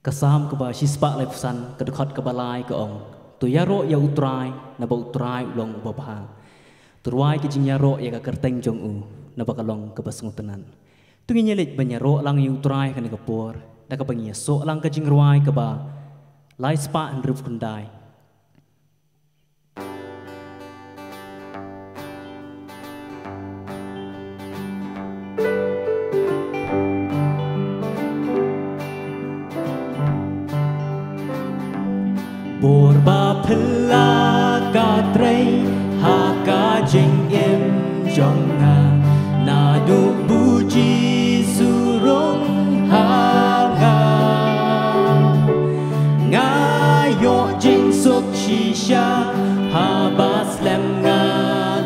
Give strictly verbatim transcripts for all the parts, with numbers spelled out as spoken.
Ka Salm kaba shispah laiphew san, ka dkhot kaba lai ka ong: To ïaroh ïa U Trai, naba U Trai u long uba bha. To rwai ka jingïaroh ïa ka kyrteng jong u, naba ka long kaba sngewtynnad. To ngin ïa leit ban ïaroh lang ïa U Trai ha kane ka por da kaba ngin ïasoh lang ka jingrwai kaba lai spah hynriewphew khyndai. Bor ba phylla, ko Trai, ha ka jingim jong nga, naduh U Jisu rung ha nga. Nga ïoh jingsuk shisha haba slem nga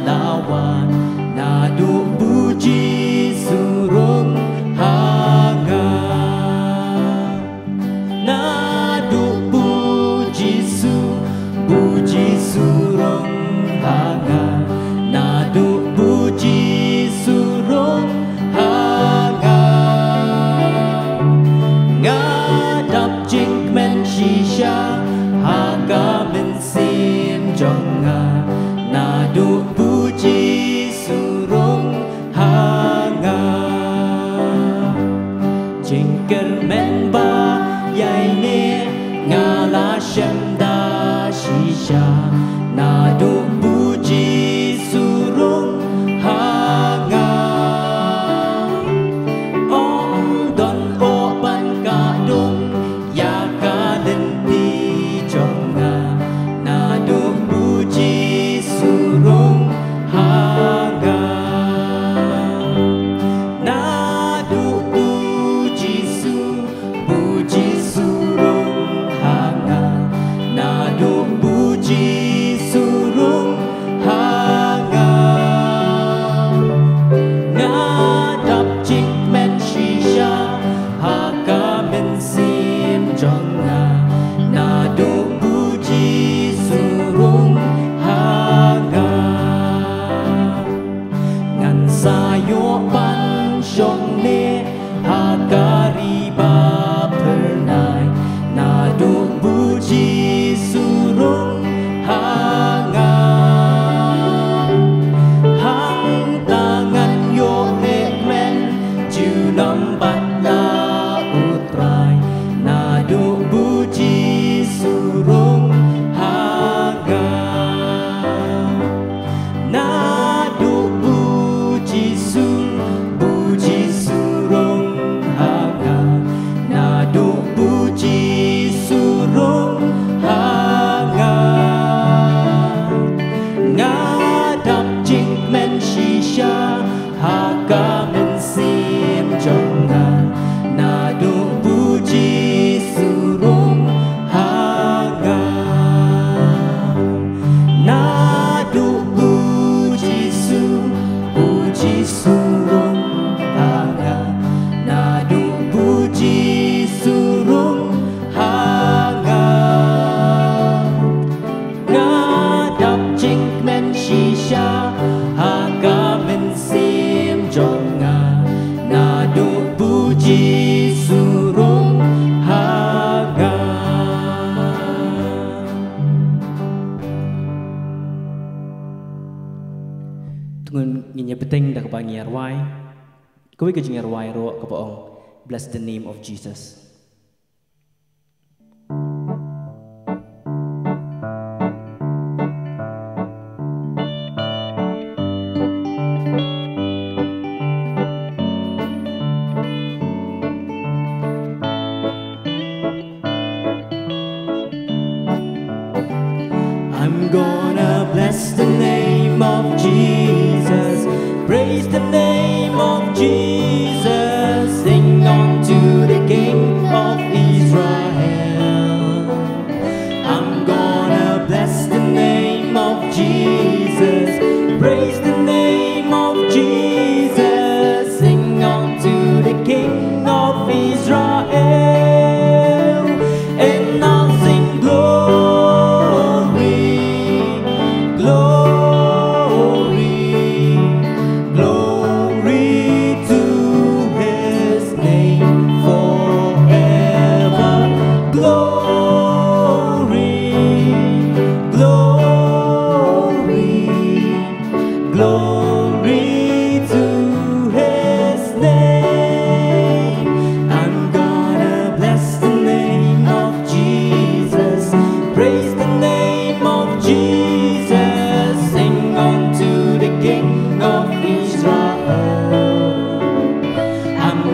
la wan, naduh U Jisu rung ha nga. Naduh U Jisu, U Jisu rung ha nga. Naduh U Jisu rung ha nga. Nga dap jingkmen shisha ha ka mynsiem jong nga, naduh U Jisu rung ha nga. Jingkyrmen ba ïaineh nga la shem da shisha, naduh U Jisu rung ha nga. Ym don u ban kah dung ïa ka lynti jong nga, naduh U Jisu rung ha nga. Naduh U Jisu, U Jisu rung ha nga. Naduh U Jisu rung ha nga. Nga dap jingkmen shisha ha ka mynsiem jong nga, naduh U Jisu rung ha nga. Ngan sa ïoh ban shong ne ha ka ri ba phyrnai, naduh U Jisu rung ha nga. Hangta ngan ïoh heh kmen junom bad la U Trai, naduh U Jisu rung ha nga. Naduh U Jisu, U Jisu rung ha nga. Naduh U Jisu rung ha nga. Nga dap jingkmen shisha ha ka mynsiem jong nga, naduh U Jisu rung ha nga. Naduh U Jisu, U Jisu rung ha nga. Naduh U Jisu rung ha nga. Nga dap jingkmen shisha ha ka mynsiem jong nga, naduh U Jisu rung ha nga. To ngin ïa bteng da kaba ngi ïa rwai. Kawei ka jingïarwai ruh kaba ong, Bless the name of Jesus. I'm gonna bless the name of Jesus. Praise the name of Jesus. Sing unto the King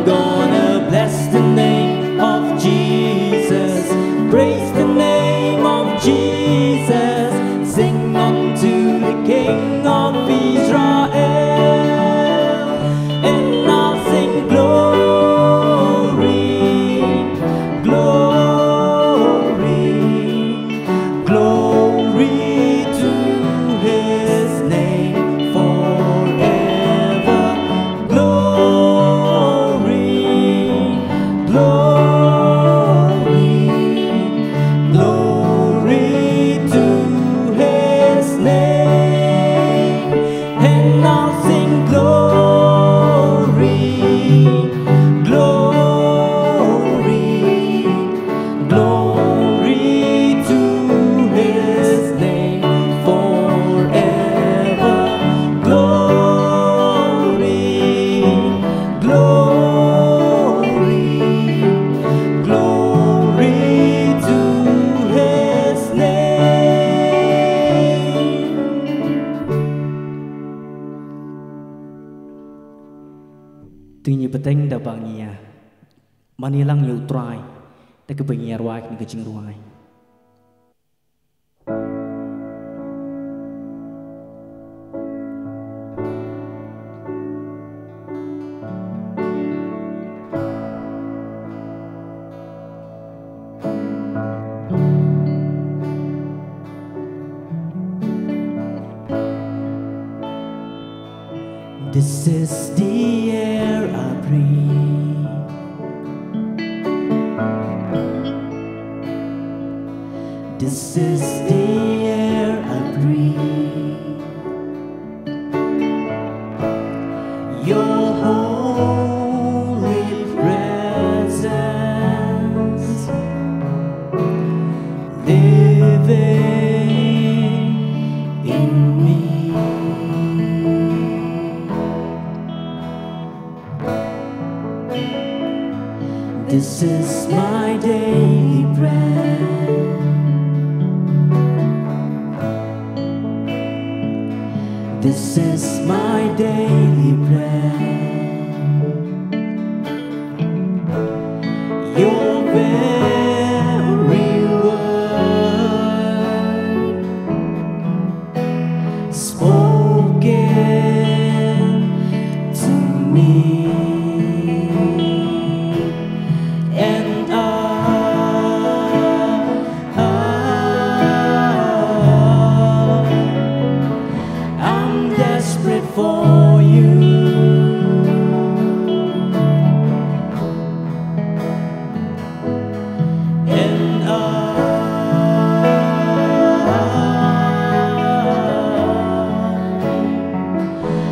Gonna bless the name of Jesus. Praise the name of Jesus. Sing unto the King of Israel. And I'll sing glory, glory, glory to his name forever. Glory, glory, glory to his name. And I'll sing glory, glory, glory to his name forever. Glory, glory, glory to his name. Te ngin ïa bteng da ba ngin ïa mane lang ïa U Trai da kaba ngin ïa rwai kane ka jingrwai. This is the air I breathe. This is the air I breathe. Your holy presence living in me. This is my daily bread. This is my daily bread. Your very word spoken to me, and I, I, I'm desperate for you. And I,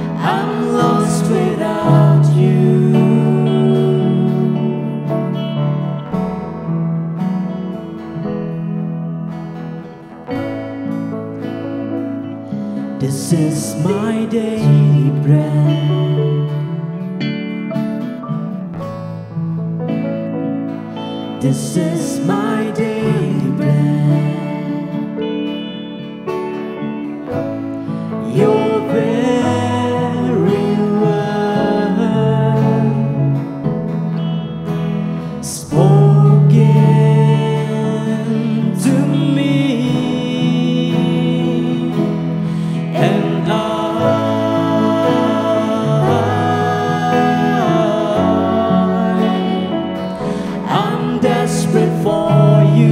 I'm lost without you. This is my daily bread. This is my daily bread. Your very word spoken to me, and I, I'm desperate for you.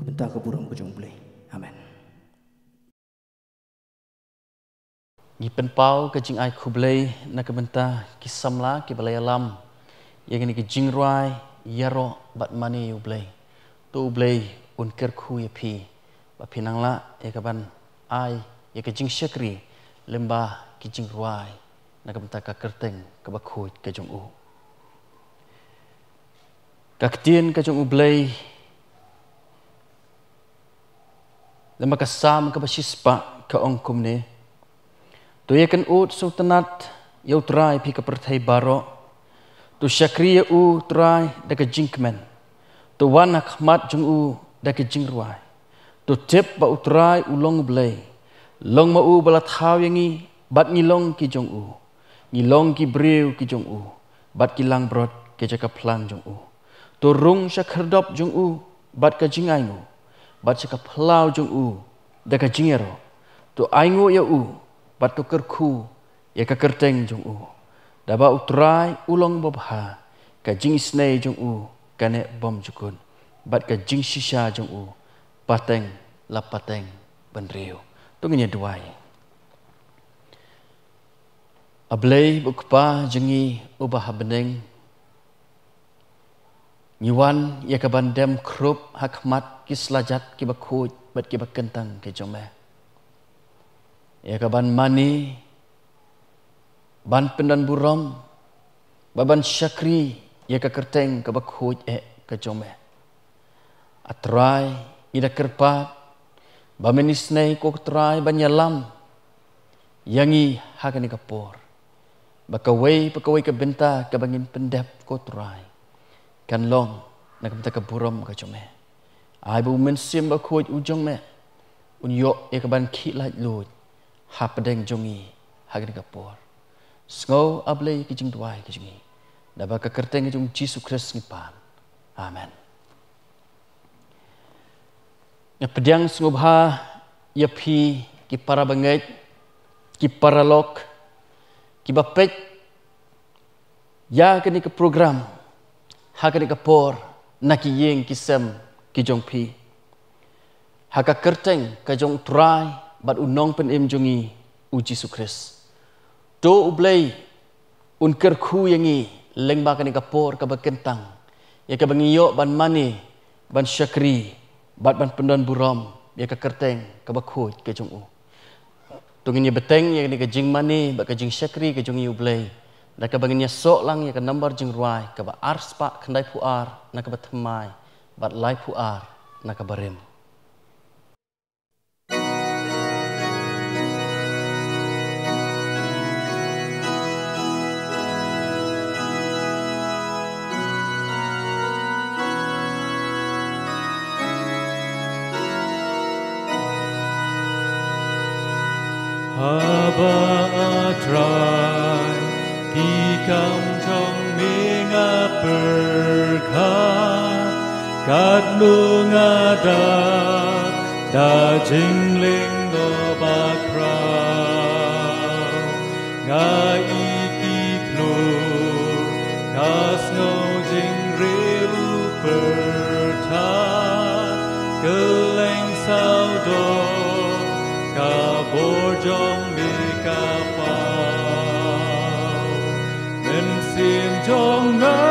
bynta ka burom ka jong U Blei. Amen. Ngi pynpaw ka jingai khublei na ka bynta ki samla kiba la ïalam ïa kane ka jingrwai ïaroh bad mane ïa U Blei. To U Blei un kyrkhu ïa phi ba phin nang lah ïa kaban ai ïa ka jingshakri lyngba ki jingrwai na ka bynta ka kyrteng kaba khuid ka jong u. Ka ktien ka jong U Blei lyngba ka Salm kaba shispah ka ong kumne: To ïakynduh sngewtynnat ïa U Trai phi ka pyrthei baroh. To shakri ïa U Trai da ka jingkmen. To wan ha khmat jong u da ka jingrwai. To tip ba U Trai u long U Blei. Long ma u ba la thaw ïa ngi bad ngi long ki jong u. Ngi long ki briew ki jong u bad ki langbrot ki jaka phlang jong u. To rung sha khyrdop jong u bad ka jingainguh bad sha ka phyllaw jong u da ka jingïaroh. To ainguh ïa u bad to kyrkhu ïa ka kyrteng jong u. Daba U Trai u long babha, ka jingisynei jong u ka neh bymjukut bad ka jingshisha jong u pateng la pateng bynriew. To ngin ïa duwai. A Blei ba U Kpa jong ngi uba ha bneng, ngi wan ïa kaban dem khrup ha khmat ki slajat kiba khuid bad kiba kyntang ki jong me, ïa kaban mane, ban pyndonburom bad ban shakri ïa ka kyrteng kaba khuid eh ka jong me. A Trai, ngi da kyrpad ba men isynei, ko Trai, ban ïalam ïa ngi ha kane ka por, ba kawei pa kawei ka bynta kaba ngin pyndep, ko Trai, kan long na ka bynta ka burom ka jong me. Ai ba U Mynsiem Bakhuid u jong me un ïoh ïa kaban khih laitluid hapdeng jong ngi ha kane ka por. Sngew, A Blei, ki jingduwai ki jong ngi, naba ka kyrteng ka jong U Jisu Khrist ngi pan. Amen. Nga pdiang sngewbha ïa phi ki para bangeit, ki paralok, kiba peit ïa kane ka program ha kane ka por na ki ïing ki sem ki jong phi, ha ka kyrteng ka jong U Trai bad U Nongpynim jong ngi, U Jisu Khrist. To U Blei un kyrkhu ïa ngi lyngba kane ka por kaba kyntang, ïa kaba ngi ïoh ban mane, ban shakri bad ban pyndonburom ïa ka kyrteng kaba khuid ka jong u. To ngin ïa bteng ïa kane ka jingmane bad ka jingshakri ka jong ngi, U Blei, da kaba ngin ïasoh lang ïa ka nambar jingrwai kaba arspah khyndaiphew ar na kaba thymmai bad laiphew ar na kaba rim. Haba, A Trai, ki kam jong me nga pyrkhat, katno nga da, da jinglyngngoh bakhraw. Nga ïeit ki khlur, ka sngew jingrwai u pyrthat, kylleng sawdong ka bor jong me ka paw. Mynsiem jong nga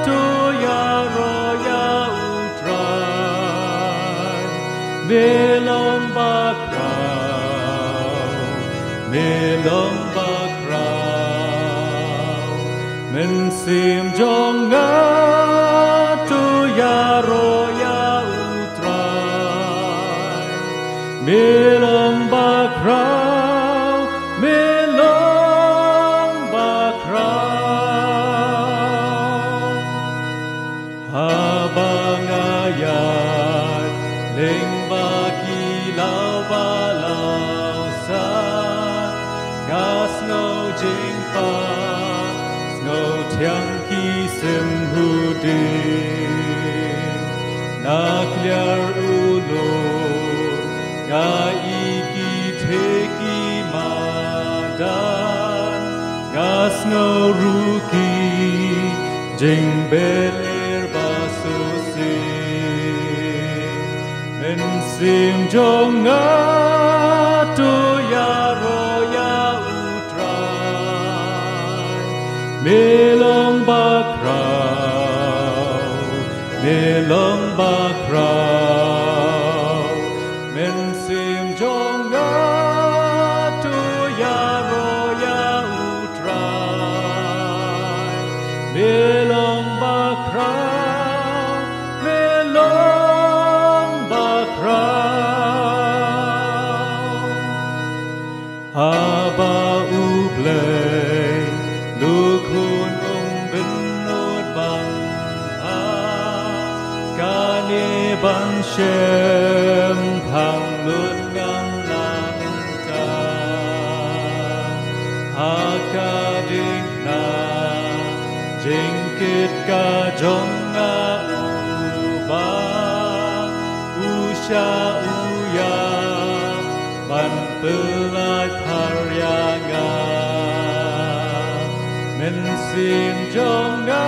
to ïaroh ïa U Trai, me long bakhraw, me long bakhraw. Mynsiem jong nga to ïaroh ïa U Trai, me long bakhraw, me long bakhraw. Haba nga ïaid lyngba ki law ba law san, nga sngew jingpang, sngew thiang ki sim huding. Na khlieh u lum nga ïeit ki thei ki madan, nga sngew ruh ki jingbeh lyer ba shisien. Mynsiem jong nga to ïaroh ïa U Trai. Me long bakhraw, me long bakhraw. Mynsiem jong nga to ïaroh ïa U Trai. Me long bakhraw, me long bakhraw. Haba U Blei, U Khun um bynnud ban ha kane ban shem phang lut ngam la mynta. Ha ka ding na jingkit ka jong nga uba u sha u ïa ban pynlait phar ïa nga. Mynsiem jong nga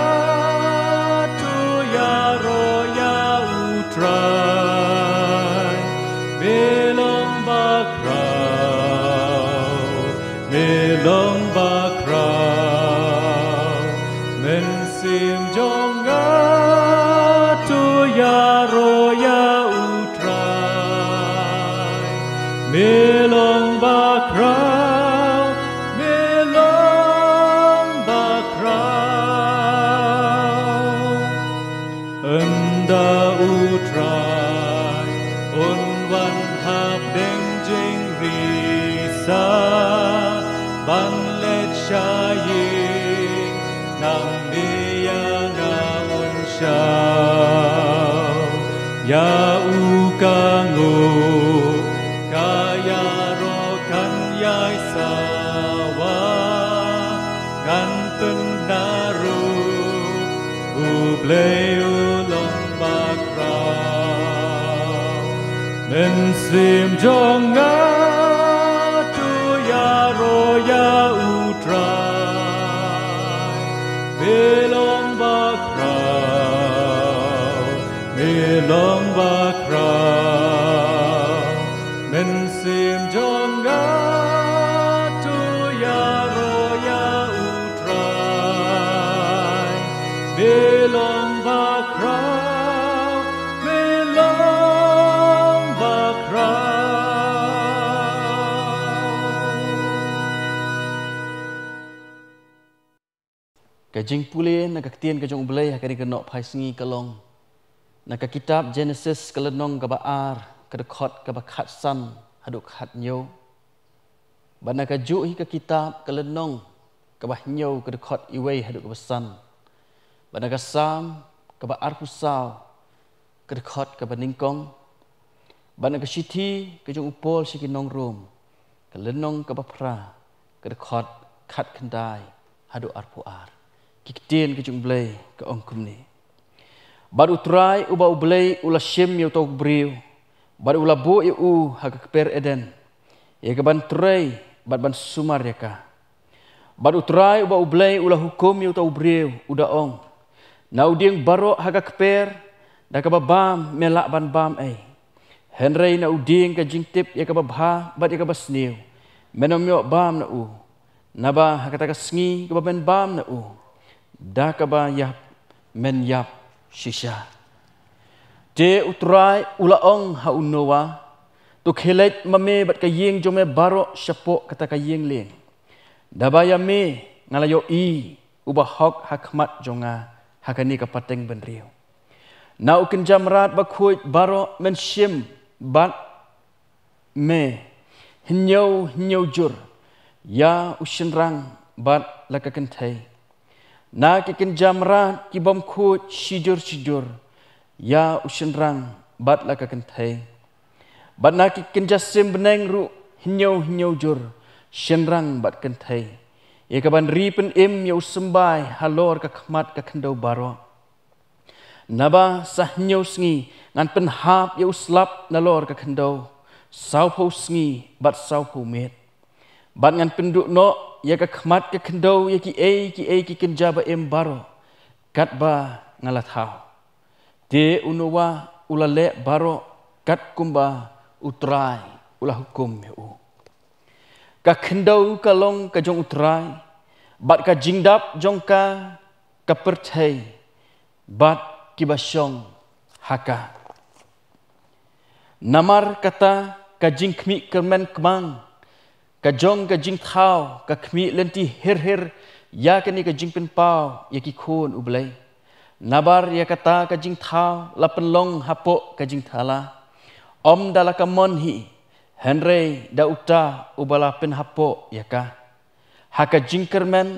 to ïaroh ïa U Trai. Me long bakhraw, me long bakhraw. Mynsiem jong nga to ïaroh ïa U Trai. Me long bakhraw, me long bakhraw. Ynda U Trai un wan hapdeng jingri sa ban leit sha ïing, nangne ïa nga un shaw. Ïa u ka nguh, ka ïaroh kan ïai sawa, ngan pynnaroh U Blei u long bakhraw. Mynsiem jong nga to ïaroh ïa U Trai. Me long bakhraw, me long bakhraw. Mynsiem jong nga to ïaroh ïa U Trai. Me long bakhraw, me long bakhraw. Ka jingpule na ka ktien ka jong U Blei ha kane ka nohphaisngi ka long na ka kitab Jenesis ka lynnong kaba ar, ka dkhot kaba khatsan haduh khathynñiew. Bad na kajuh hi ka kitab ka lynnong kaba hynñiew, ka dkhot iwei haduh kaba san. Bad na ka Salm kaba arphew saw, ka dkhot kaba nyngkong. Bad na ka shithi ka jong u Paul sha ki nong Rom, ka lynnong kaba phra, ka dkhot khatkhyndai haduh arphew ar. Ki ktien ka jong U Blei ka ong kumne. Bad U Trai uba U Blei u la shim ïa uta u briew, bad u la buh ïa u ha ka kper Eden, ïa ka ban trei bad ban sumar ïa ka. Bad U Trai uba U Blei u la hukum ïa uta u briew, u da ong, na u dieng baroh ha ka kper, da kaba bam me lah ban bam ei. Hynrei na u dieng ka jingtip ïa kaba bha bad ïa kaba sniew, men ym ïoh bam na u. Naba ha kata ka sngi kaba men bam na u, da kaba ïap men ïap shisha. Te U Trai u la ong ha u Noah, to khie leit ma me bad ka ïing jong me baroh shapoh kata ka ïing lieng. Naba ïa me nga la ïohi uba hok ha khmat jong nga ha kane ka pateng bynriew. Na u kynja mrad bakhuid baroh men shim bad me hynñiew hynñiew jur ïa u shynrang bad la ka kynthei. Na ki kynja mrad ki bym khuid shi jur shi jur ïa u shynrang bad la ka kynthei. Bad na ki kynja sim bneng ruh hynñiew hynñiew jur shynrang bad kynthei. Ïa ka ban ri pynim ïa u symbai halor ka khmat ka khyndew baroh. Naba sa hynñiew sngi ngan pynhap ïa u slap nalor ka khyndew, sawphew sngi bad sawphew miet. Bad ngan pynduh noh ïa ka khmat ka khyndew ïa kiei kiei ki kynja ba im baroh, katba nga la thaw. Te u Noah u la leh baroh kat kumba U Trai u la hukum ïa u. Ka khyndew ka long ka jong U Trai, bad ka jingdap jong ka ka pyrthei bad kiba shong ha ka. Namar kata ka jingkhmih kyrmen kmang ka jong ka jingthaw ka khmih lynti hir hir ïa kane ka jingpynpaw ïa ki khun U Blei. Nabar ïa kata ka jingthaw la pynlong hapoh ka jingthala, ym da la ka mon hi, hynrei da uta uba la pynhapoh ïa ka. Ha ka jingkyrmen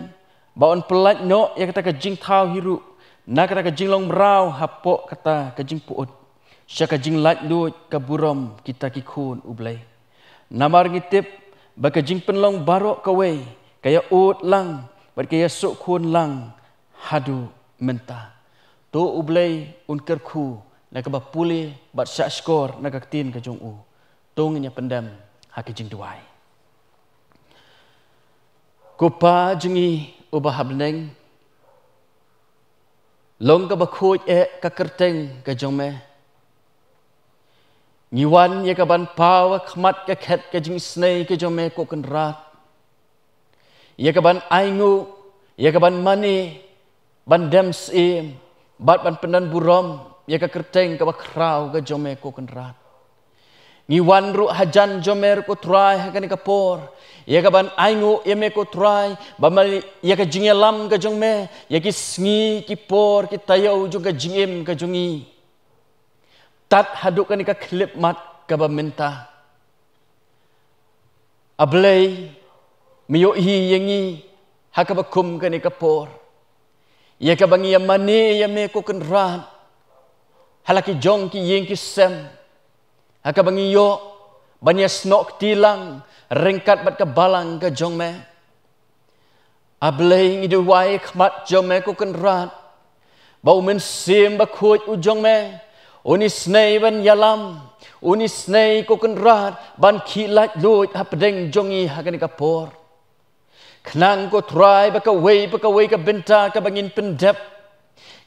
ba un pyllait noh ïa kata ka jingthaw hi ruh na kata ka jinglong mraw hapoh kata ka jingpyut sha ka jinglaitluid ka burom kita ki khun U Blei. Namar ngi tip ba ka jingpynlong baroh kawei ka ïa ud lang bad ka ïa suk khun lang haduh mynta. To U Blei un kyrkhu na kaba pule bad shahshkor na ka ktien ka jong u. To ngin ïa pyndem ha ka jingduwai. Ko Pa jong ngi uba ha bneng, long kaba khuid eh ka kyrteng ka jong me. Ngi wan ïa ka ban paw ha khmat ka khet ka jingisynei ka jong me ko Kynrad. Ïa ka ban ainguh, ïa ka ban mane, ban dem syiem, bad ban pyndon burom ïa ka kyrteng kaba khraw ka jong me ko Kynrad. Ngi wan ruh hajan jong me ruh ko Trai ha kane ka por, ïa ka ban ainguh ïa me ko Trai, ba ma ïa ka jingïalam ka jong me ïa ki sngi ki por ki taïew jong ka jingim ka jong ngi, tad haduh kane ka khyllipmat kaba mynta. A Blei, me ïohi ïa ngi ha kaba kum kane ka por, ïa kaba ngi ïa mane ïa me ko Kynrad ha la ki jong ki ïing ki sem, ha kaba ngi ïoh ban ïa snoh kti lang ryngkat bad ka balang ka jong me. A Blei, ngi duwai ha khmat jong me ko Kynrad, ba U Mynsiem Bakhuid u jong me un isynei ban ïalam, un isynei ko Kynrad ban khie laitluid hapdeng jong ngi ha kane ka por. Khnang ko Trai ba kawei pa kawei ka bynta kaba ngin pyndep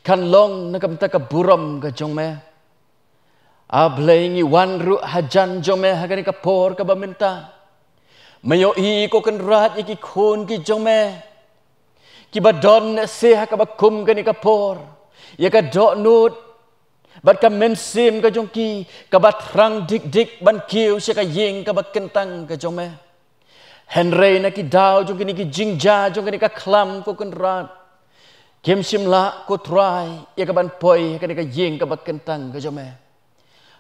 kan long na ka bynta ka burom ka jong me. A Blei, ngi wan ruh hajan jong me ha kane ka por kaba mynta. Me ïohi ko Kynrad ïa ki khun ki jong me, kiba don lehse ha kaba kum kane ka por ïa ka dohnud bad ka mynsiem ka jong ki kaba thrang dik dik ban kiew sha ka ïing kaba kyntang ka jong me. Hynrei na ki daw jong kine ki jingjia jong kane ka khlam ko Kynrad, kim shym lah ko Trai ïa ka ban poi ha kane ka ïing kaba kyntang ka jong me.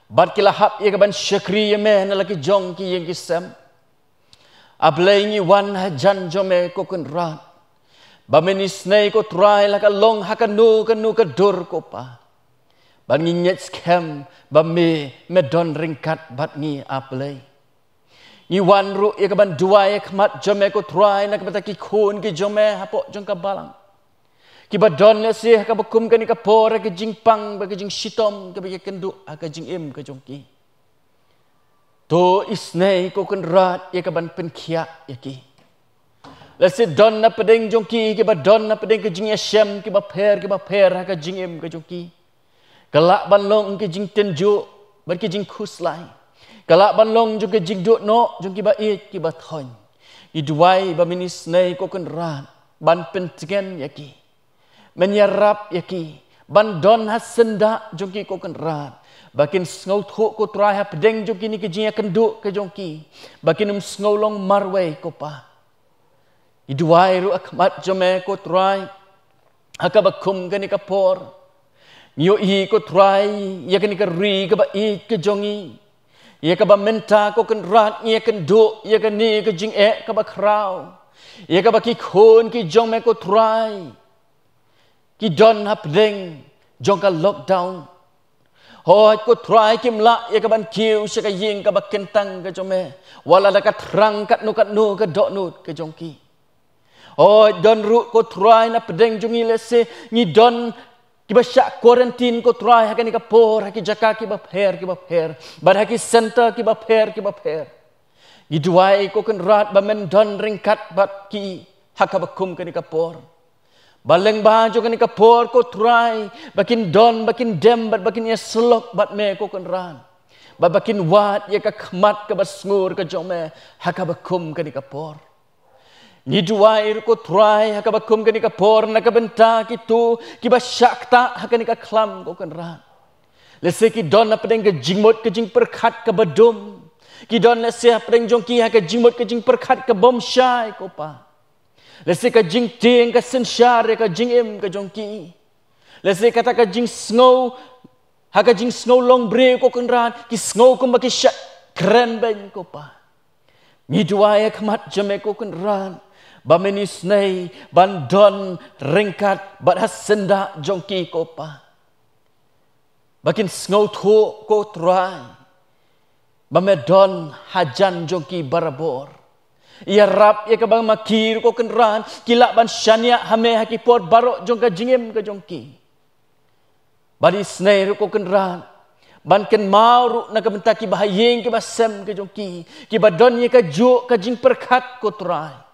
Bad ki la hap ïa ka ban shakri ïa me na la ki jong ki ïing ki sem. A Blei, ngi wan hajan jong me ko Kynrad, ba men isynei ko Trai la ka long ha kano kano ka dur ko Pa, bad ngi ngeit skhem ba me, me don ryngkat bad ngi A Blei. Ngi wan ruh ïa ka ban duwai ha khmat jong me ko Trai na ka bynta ki khun ki jong me hapoh jong ka balang, kiba don lehse ha kaba kum kane ka por ha ka jingpang bad ka jingshitom kaba ïakynduh ha ka jingim ka jong ki. To isynei ko Kynrad ïa ka ban pynkhiah ïa ki. Lehse don na pdeng jong ki kiba don na pdeng ka jingïashem kiba pher kiba pher ha ka jingim ka jong ki. Ka lah ban long ka jingtynjuh bad ka jingkhuslai. Ka lah ban long jong ka jingduh noh jong kiba ïeit kiba thoiñ. Ngi duwai ba men isynei ko Kynrad ban pyntngen ïa ki. Men ïarap ïa ki ban don ha syndah jong ki ko Kynrad, ba kin sngewthuh ko Trai hapdeng jong kine ki jingïakynduh ka jong ki, ba kin ym sngew long marwei ko Pa. Ngi duwai ruh ha khmat jong me ko Trai ha kaba kum kane ka por. Ngi ïohi ko Trai ïa kane ka ri kaba ïeit ka jong ngi, ïa kaba mynta ko Kynrad ngi ïakynduh ïa kane ka jingeh kaba khraw, ïa kaba ki khun ki jong me ko Trai ki don hapdeng jong ka lockdown. Hooid ko Trai, kim lah ïa ka ban kiew sha ka ïing kaba kyntang ka jong me, wat la da ka thrang katno katno ka dohnud ka jong ki. Hooid don ruh ko Trai na pdeng jong ngi lehse ngi don kiba shah quarantine ko Trai ha kane ka por ha ki jaka kiba pher kiba pher bad ha ki center kiba pher kiba pher. Ngi duwai ko Kynrad ba men don ryngkat bad ki ha kaba kum kane ka por. Ba lyngba jong kane ka por ko Trai, ba kin don, ba kin dem bad ba kin ïasyllok bad me ko Kynrad. Bad ba kin wad ïa ka khmat kaba sngur ka jong me ha kaba kum kane ka por. Ngi duwai ruh ko Trai ha kaba kum kane ka por na ka bynta kito kiba shah ktah ha kane ka khlam ko Kynrad. Lehse ki don hapdeng ka jingmut ka jingpyrkhat kaba dum. Ki don lehse hapdeng jong ki ha ka jingmut ka jingpyrkhat kabym shai ko Pa. Lehse ka jingtieng ka synshar ïa ka jingim ka jong ki. Lehse kata ka jingsngew, ha ka jingsngew long briew ko Kynrad, ki sngew kumba ki shah kren beiñ ko Pa. Ngi duwai ha khmat jong me ko Kynrad ba men isynei ban don ryngkat bad ha syndah jong ki ko Pa. Ba kin sngewthuh ko Trai ba me don hajan jong ki barabor. Ïarap ïa kaba ma ki ruh ko Kynrad ki lah ban shaniah ha me ha ki por baroh jong ka jingim ka jong ki. Bad isynei ruh ko Kynrad ban kynmaw ruh na ka bynta kiba ha ïing kiba sem ka jong ki, kiba don ïa kajuh ka jingpyrkhat ko Trai.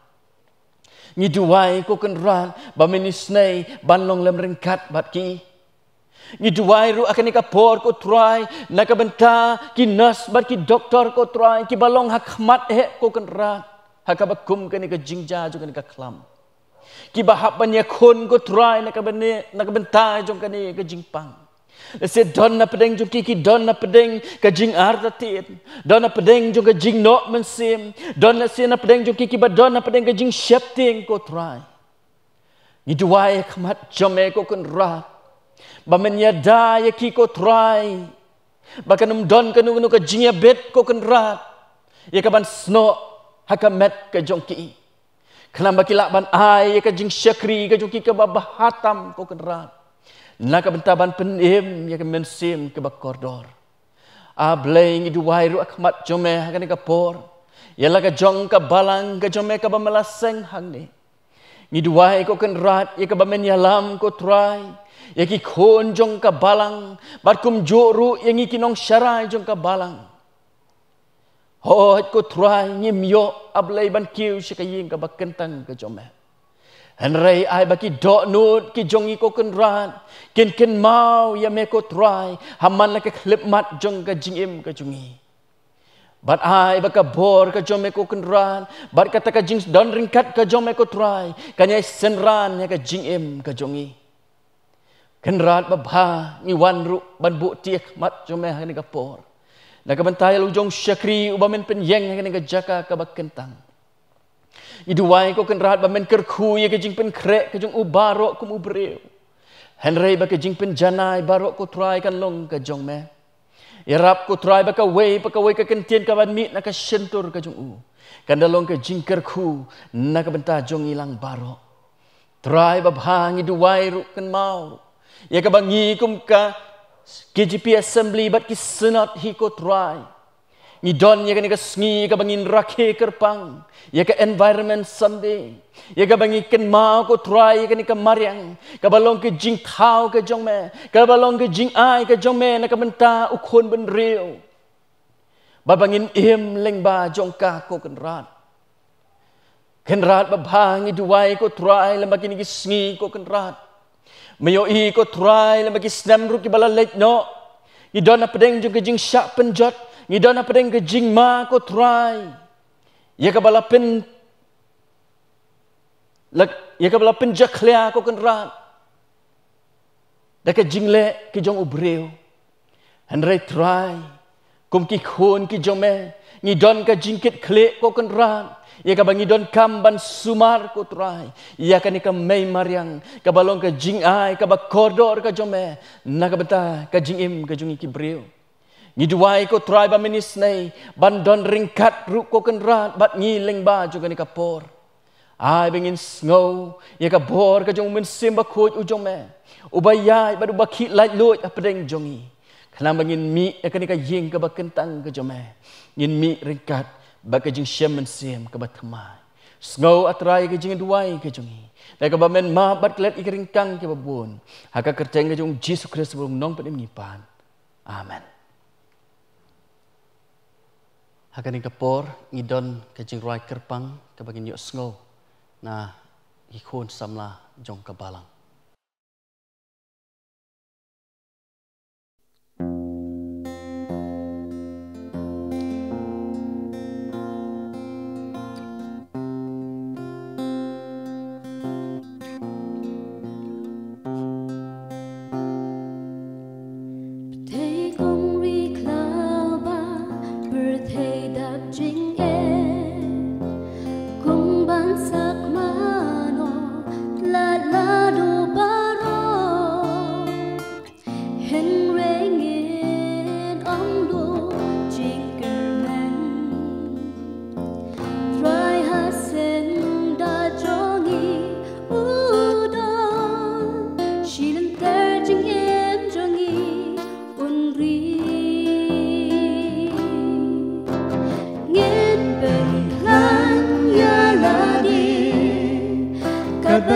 Ngi duwai ko Kynrad ba men isynei ban long lem ryngkat bad ki. Ngi duwai ruh ha kane ka por ko Trai na ka bynta ki nurse bad ki doktor ko Trai kiba long ha khmat eh ko Kynrad ha kaba kum kane ka jingjia jong kane ka khlam. Kiba hap ban ïakhun ko Trai na ka bynta, na ka bynta jong kane ka jingpang. Lehse don hapdeng jong ki ki don hapdeng ka jingartatien, don hapdeng jong ka jingnoh mynsiem, don lehse hapdeng jong ki kiba don hapdeng ka jingsheptieng ko Trai. Ngi duwai ha khmat jong me ko Kynrad ba men ïada ïa ki ko Trai, ba kan ym don kano kano ka jingïabit ko Kynrad ïa kaban snoh ha ka met ka jong ki. Khnang ba ki lah ban ai ïa ka jingshakri ka jong ki kaba bha tam ko Kynrad na ka bynta ban pynim ïa ka mynsiem kaba kordor. A Blei, ngi duwai ruh ha khmat jong me ha kane ka por ïa la ka jong ka balang ka jong me kaba me la seng hangne. Ngi duwai ko Kynrad ïa kaba men ïalam ko Trai ïa ki khun jong ka balang bad kumjuh ruh ïa ngi ki nongsharai jong ka balang. Hooid ko Trai, ngim ïoh A Blei ban kiew sha ka ïing kaba kyntang ka jong me. Hynrei ai ba ki dohnud ki jong ngi ko Kynrad kin kynmaw ïa me ko Trai ha man la ka khyllipmat jong ka jingim ka jong ngi. Bad ai ba ka bor ka jong me ko Kynrad bad kata ka jingdon ryngkat ka jong me ko Trai kan ïai synran ïa ka jingim ka jong ngi. Kynrad babha, ngi wan ruh ban buh ti ha khmat jong me ha kane ka por na ka bynta ïa la u jong u shakri uba men pynïeng ha kane ka jaka kaba kyntang. Ngi duwai ko Kynrad ba men kyrkhu ïa ka jingpynkhreh ka jong u baroh kum u briew. Hynrei ba ka jingpynjanai baroh ko Trai kan long ka jong me. Ïarap ko Trai ba kawei pa kawei ka kyntien kaban mih na ka shyntur ka jong u kan da long ka jingkyrkhu na ka bynta jong ngi lang baroh. Trai babha, ngi duwai ruh, kynmaw ruh ïa kaba ngi kum ka K J P Assembly bad ki Synod hi ko Trai ngi don ïa kane ka sngi ïa kaba ngin rakhe kyrpang ïa ka Environment Sunday, ïa kaba ngi kynmaw ko Trai ïa kane ka mariang kaba long ka jingthaw ka jong me, kaba long ka jingai ka jong me na ka bynta u khun bynriew. Ba ba ngin im lyngba jong ka ko Kynrad. Kynrad babha, ngi duwai ko Trai lem bad kine ki sngi ko Kynrad. Me ïohi ko Trai lem bad ki snem ruh kiba la leit noh. Ngi don hapdeng jong ka jingshah pynjot, ngi don hapdeng ka jingma ko Trai. Ïa kaba la pyn la, ïa kaba la pynjakhlia ko Kynrad da ka jingleh ki jong u briew. Hynrei Trai, kum ki khun ki jong me, ngi don ka jingkitkhlieh ko Kynrad ïa kaba ngi donkam ban sumar ko Trai ïa kane ka mei mariang kaba long ka jingai kaba kordor ka jong me na ka bynta ka jingim ka jong ngi ki briew. Ngi duwai ko Trai ba men isynei ban don ryngkat ruh ko Kynrad bad ngi lyngba jong kane ka por. Ai ba ngin sngew ïa ka bor ka jong u Mynsiem Bakhuid u jong me, uba ïaid bad uba khih laitluid hapdeng jong ngi, khnang ba ngin mih ïa kane ka ïing kaba kyntang ka jong me, ngin mih ryngkat bad ka jingshem mynsiem kaba thymmai. Sngew A Trai ïa ka jingduwai ka jong ngi, da kaba men map bad klet ïa ki ryngkang kiba bun, ha ka kyrteng ka jong U Jisu Khrist uba long u Nongpynim ngi pan. Amen. Ha kane ka por ngi don ka jingrwai kyrpang kaba ngin ïohsngew na ki khun samla jong ka balang.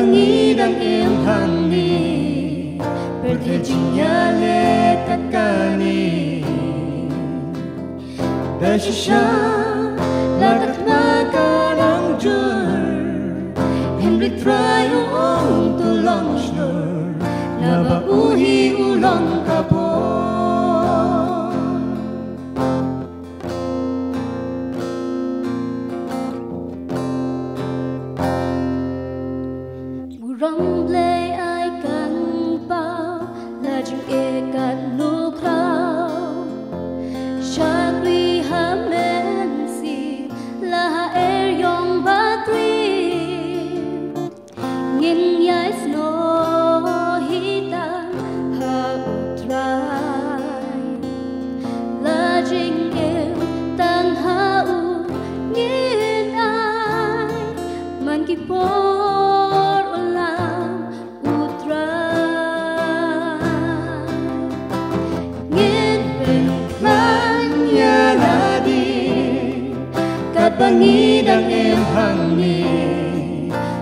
Ngi dang im hangne, pyrthei jingïaleh kat kane. Da shisha la ka thma ka dang jur, hynrei Trai u ong to long shlur, naba u hi u long ka bor. Burom Blei ai kan pau, la jingeh katno khraw. Shakri ha mynsiem, la ha eriong ba trim. Ngin ïai snoh hi tang ha u Trai. La jingim tang ha u ngin ai. Man ki por u lam u Trai. Ngin pynkhlaiñ ïa lade katba ngi dang im hangne,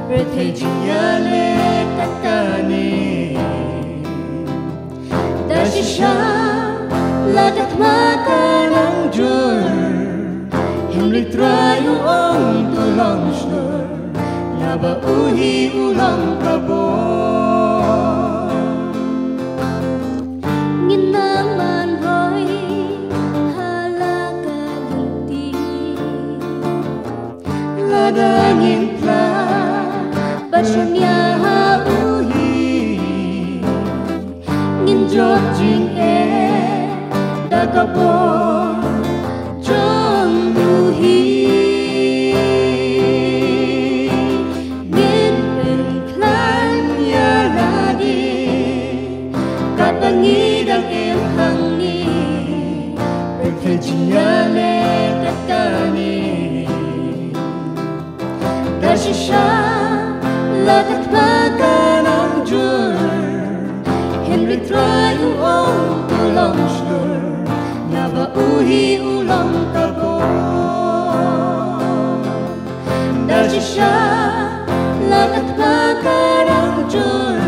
pyrthei jingïaleh kat kane. Da shisha la ka thma ka dang jur, hynrei Trai u ong to long shlur, naba u hi u long ka bor. Ngin ym man roi ha la ka lynti, lada ngin phla bad shun ïa ha u hi. Ngin jot jingeh da ka bor jong u hi. Ngin pynkhlaiñ ïa lade katba ngi dang im hangne, pyrthei jingïaleh kat kane. Da shisha la ka thma ka dang jur, hynrei Trai u ong to long shlur, naba u hi u long ka bor. Da shisha la ka thma ka dang jur,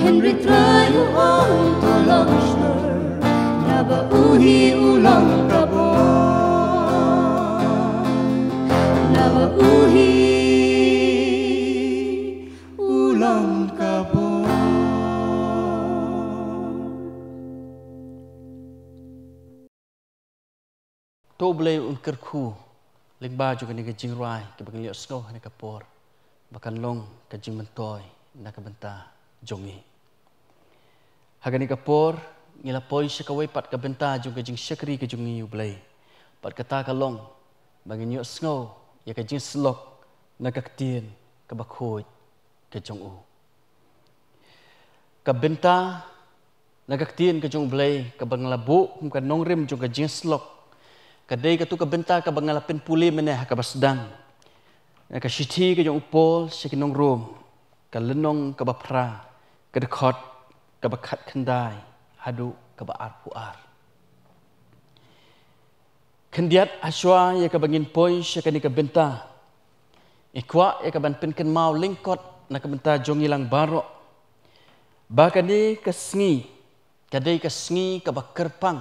hynrei Trai u ong to long shlur, naba u hi u long ka bor. Naba u hi u long ka bor. To Blei un kyrkhu lyngba jong kane ka jingrwai kaba ngi ïohsngew ha kane ka por, ba kan long ka jingmyntoi na ka bynta jong ngi. Ha kane ka por ngi la poi sha kawei pat ka bynta jong ka jingshakri ka jong ngi, U Blei. Bad kata ka long ba ngin ïohsngew ïa ka jingsyllok na ka ktien kaba khuid ka jong u. Ka bynta na ka ktien ka jong U Blei kaba nga la buh kum ka nongrim jong ka jingsyllok, ka dei katu ka bynta kaba nga la pynpule mynne ha kaba sdang, na ka shithi ka jong u Paul sha ki nong Rom, ka lynnong kaba phra, ka dkhot kaba khatkhyndai haduh kaba arphew ar. Khyndiat hashwa ïa kaba ngin poi sha kane ka bynta, i kwah ïa kaban pynkynmaw lyngkot na ka bynta jong ngi lang baroh, ba kane ka sngi ka dei ka sngi kaba kyrpang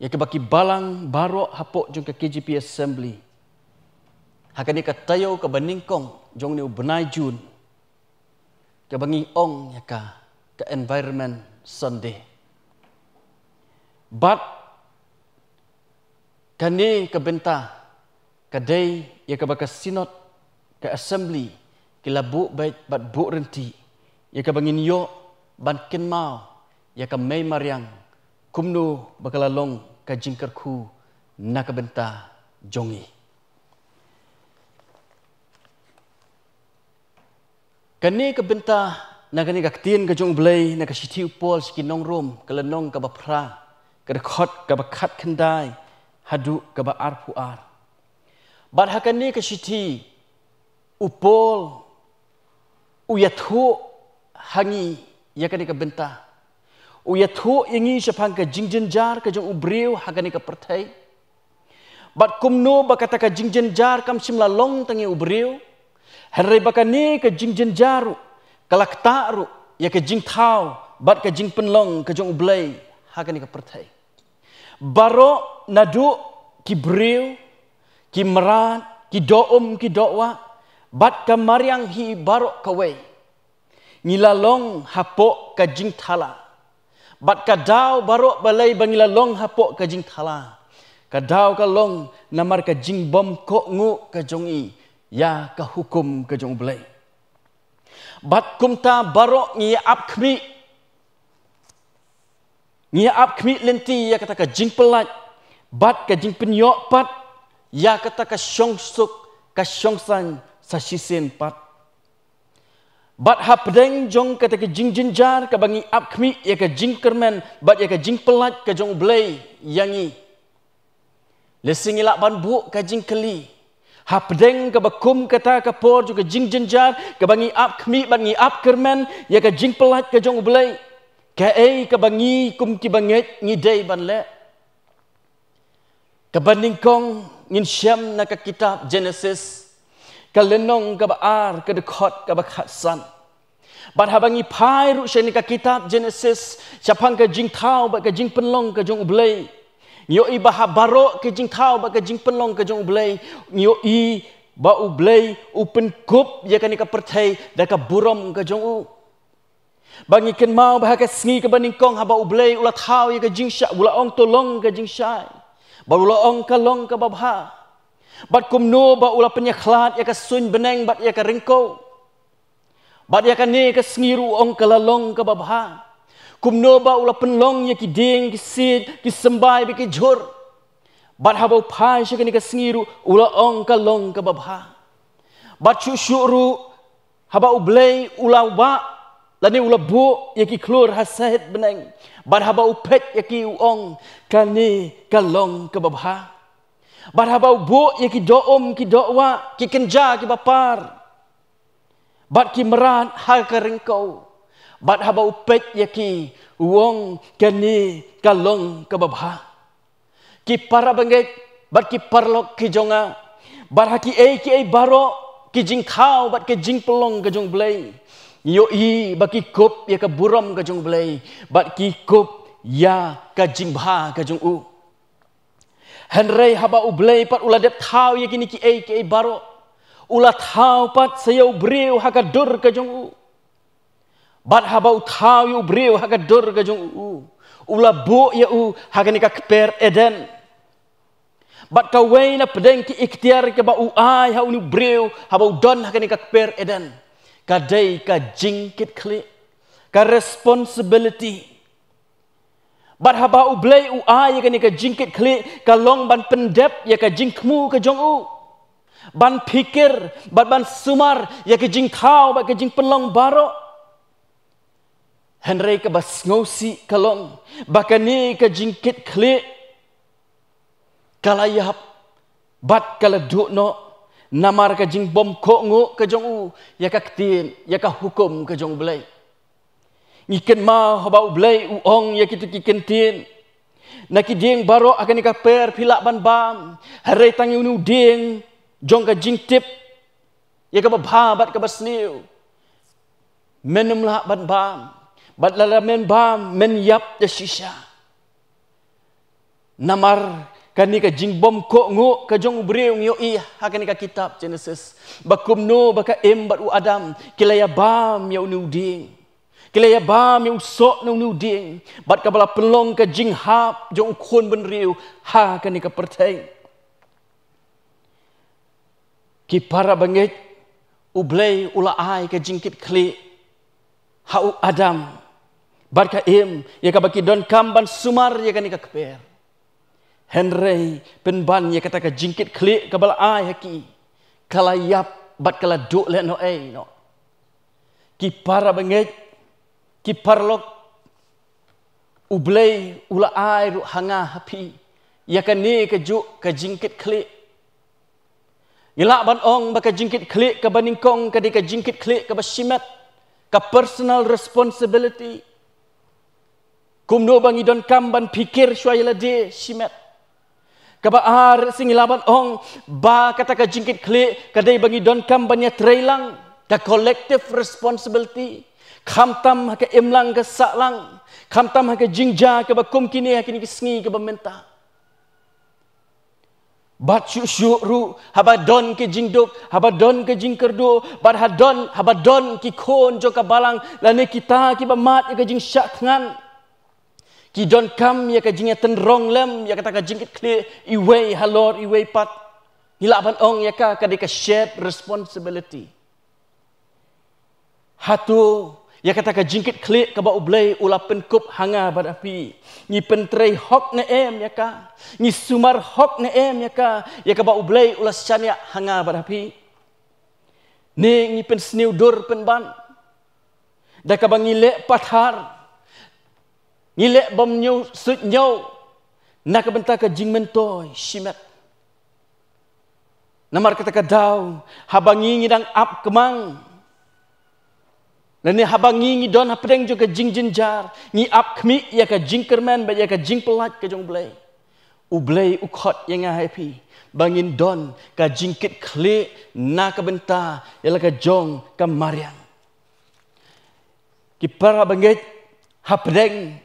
ïa kaba ki balang baroh hapoh jong ka K J P Assembly ha kane ka taïew kaba nyngkong jong une u bnai Jun, kaba ngi ong ïa ka ka Environment Sunday. Bad kane ka bynta ka dei ïa kaba ka Synod, ka Assembly, ki la buh beit bad buh ryntih ïa kaba ngin ïoh ban kynmaw ïa ka mei mariang kumno ba ka la long ka jingkyrkhu na ka bynta jong ngi. Kane ka bynta na kane ka ktien ka jong U Blei na ka shithi u Paul sha ki nong Rom, ka lynnong kaba phra, ka dkhot kaba khatkhyndai haduh kaba arphew ar. Bad ha kane ka shithi u Paul u ïathuh ha ngi ïa kane ka bynta. U ïathuh ïa ngi shaphang ka jingjynjar ka jong u briew ha kane ka pyrthei. Bad kumno ba kata ka jingjynjar kam shym la long tang ïa u briew, Hynrei ba kane ka jingjynjar ruh ka la ktah ruh ïa ka jingthaw bad ka jingpynlong ka jong U Blei ha kane ka pyrthei. Baroh naduh ki briew, ki mrad, ki dohum, ki dohwah, bad ka mariang hi baroh kawei, ngi la long hapoh ka jingthala. Bad ka daw baroh balei ba ngi la long hapoh ka jingthala? Ka daw ka long namar ka jingbymkohnguh ka jong i ïa ka hukum ka jong U Blei. Bad kumta baroh ngi ap khmih, ngi ap khmih lynti ïa kata ka jingpyllait bad ka jingpynïoh pat ïa kata ka shongsuk ka shongsaiñ sa shisien pat. Bad hapdeng jong kata ka jingjynjar kaba ngi ap khmih ïa ka jingkyrmen bad ïa ka jingpyllait ka jong U Blei ïa ngi, lehse ngi lah ban buh ka jingkylli, hapdeng kaba kum kata ka por jong ka jingjynjar kaba ngi ap khmih bad ngi ap kyrmen ïa ka jingpyllait ka jong U Blei, kaei kaba ngi kum ki bangeit ngi dei ban leh? Kaba nyngkong, ngin shem na ka kitab Genesis, ka lynnong kaba ar, ka dkhot kaba khatsan. Bad haba ngi phai ruh sha kane ka kitab Genesis, shaphang ka jingthaw bad ka jingpynlong ka jong U Blei, ngi ïohi ba ha baroh ka jingthaw bad ka jingpynlong ka jong U Blei, ngi ïohi ba U Blei u pynkup ïa kane ka pyrthei da ka burom ka jong u. Ba ngi kynmaw ba ha ka sngi kaba nyngkong haba U Blei u la thaw ïa ka jingshai, u la ong to long ka jingshai. Bad u la ong ka long kaba bha. Bad kumno ba u la pynïakhlad ïa ka suiñ bneng bad ïa ka ryngkew. Bad ïa kane ka sngi ruh u ong ka la long kaba bha. Kumno ba u la pynlong ïa ki dieng, ki siej, ki symbai bad ki jhur. Bad haba u phai sha kane ka sngi ruh u la ong ka long kaba bha. Bad shuh shuh ruh haba U Blei u la wah lane u la buh ïa ki khlur ha sahit bneng, bad haba u peit ïa ki u ong, kane ka long kaba bha. Bad haba u buh ïa ki dohum, ki dohwah, ki kynja kiba par, bad ki mrad ha ka ryngkew, bad haba u peit ïa ki u ong, kane ka long kaba bha. Ki para bangeit bad ki paralok ki jong nga, bad ha kiei kiei baroh, ki jingthaw bad ki jingpynlong ka jong U Blei, ngi ïohi ba ki kup ïa ka burom ka jong U Blei bad ki kup ïa ka jingbha ka jong u. Hynrei haba U Blei pat u la dep thaw ïa kine kiei kiei baroh, u la thaw pat sa ïa u briew ha ka dur ka jong u. Bad haba u thaw ïa u briew ha ka dur ka jong u, u la buh ïa u ha kane ka kper Eden. Bad kawei na pdeng ki iktiar kaba u ai ha une u briew haba u don ha kane ka kper Eden, ka dei ka jingkitkhlieh, ka responsibility. Bad haba U Blei u ai ïa kane ka jingkitkhlieh, ka long ban pyndep ïa ka jingthmu ka jong u, ban phikir bad ban sumar ïa ka jingthaw bad ka jingpynlong baroh. Hynrei kaba sngewsih ka long ba kane ka jingkitkhlieh ka la ïap bad ka la duh noh namar ka jingbymkohnguh ka jong u ïa ka ktien, ïa ka hukum ka jong U Blei. Ngi kynmaw haba U Blei u ong ïa kito ki kyntien, na ki dieng baroh ha kane ka kper phi lah ban bam, hynrei tang ïa une u dieng jong ka jingtip ïa kaba bha bad kaba sniew, men ym lah ban bam, bad lada men bam men ïap da shisha. Namar kane ka jingbymkohnguh ka jong u briew, ngi ïohi ha kane ka kitab Genesis ba kumno ba ka Im bad u Adam ki la ïa bam ïa une u dieng, ki la ïa bam ïa u soh na une u dieng, bad kaba la pynlong ka jinghap jong u khun bynriew ha kane ka pyrthei. Ki para bangeit, U Blei u la ai ka jingkitkhlieh ha u Adam bad ka Im ïa kaba ki donkam ban sumar ïa kane ka kper. Hynrei pynban ïa kata ka jingkitkhlieh kaba la ai ha ki, ka la ïap bad ka la duh lehnohei noh. Ki para bangeit, ki paralok, U Blei u la ai ruh ha nga ha phi ïa kane kajuh ka jingkitkhlieh. Ngi lah ban ong ba ka jingkitkhlieh kaba nyngkong ka dei ka jingkitkhlieh kaba shimet, ka personal responsibility. Kumno ba ngi donkam ban phikir shuwa ïa lade shimet. Kaba ar, sngewbha ban ong ba kata ka jingkitkhlieh ka dei ba ngi donkam ban ïatreilang, ka collective responsibility, khamtam ha ka imlang ka sahlang, khamtam ha ka jingjia kaba kum kine ha kine ki sngi kaba mynta. Bad shuh shuh ruh, haba don ka jingduk, haba don ka jingkyrduh, bad ha don, haba don ki khun jong ka balang, lane kita kiba mad ïa ka jingshah thngan, ki donkam ïa ka jingïatynrong lem ïa kata ka jingkitkhlieh iwei halor iwei pat. Ngi lah ban ong ïa ka ka dei ka shared responsibility. Hato ïa kata ka jingkitkhlieh kaba U Blei u la pynkup ha nga bad ha phi, ngi pyntrei hok ne em ïa ka? Ngi sumar hok ne em ïa ka, ïa kaba U Blei u la shaniah ha nga bad ha phi? Ne ngi pynsniew dur pynban da kaba ngi leh pathar, ngi leh bymñiew suidñiew na ka bynta ka jingmyntoi shimet? Namar kata ka daw, haba ngi ngi dang ap kmang, lane haba ngi ngi don hapdeng jong ka jingjynjar, ngi ap khmih ïa ka jingkyrmen bad ïa ka jingpyllait ka jong U Blei, U Blei u khot ïa nga ha phi ba ngin don ka jingkitkhlieh na ka bynta ïa la ka jong ka mariang. Ki para bangeit, hapdeng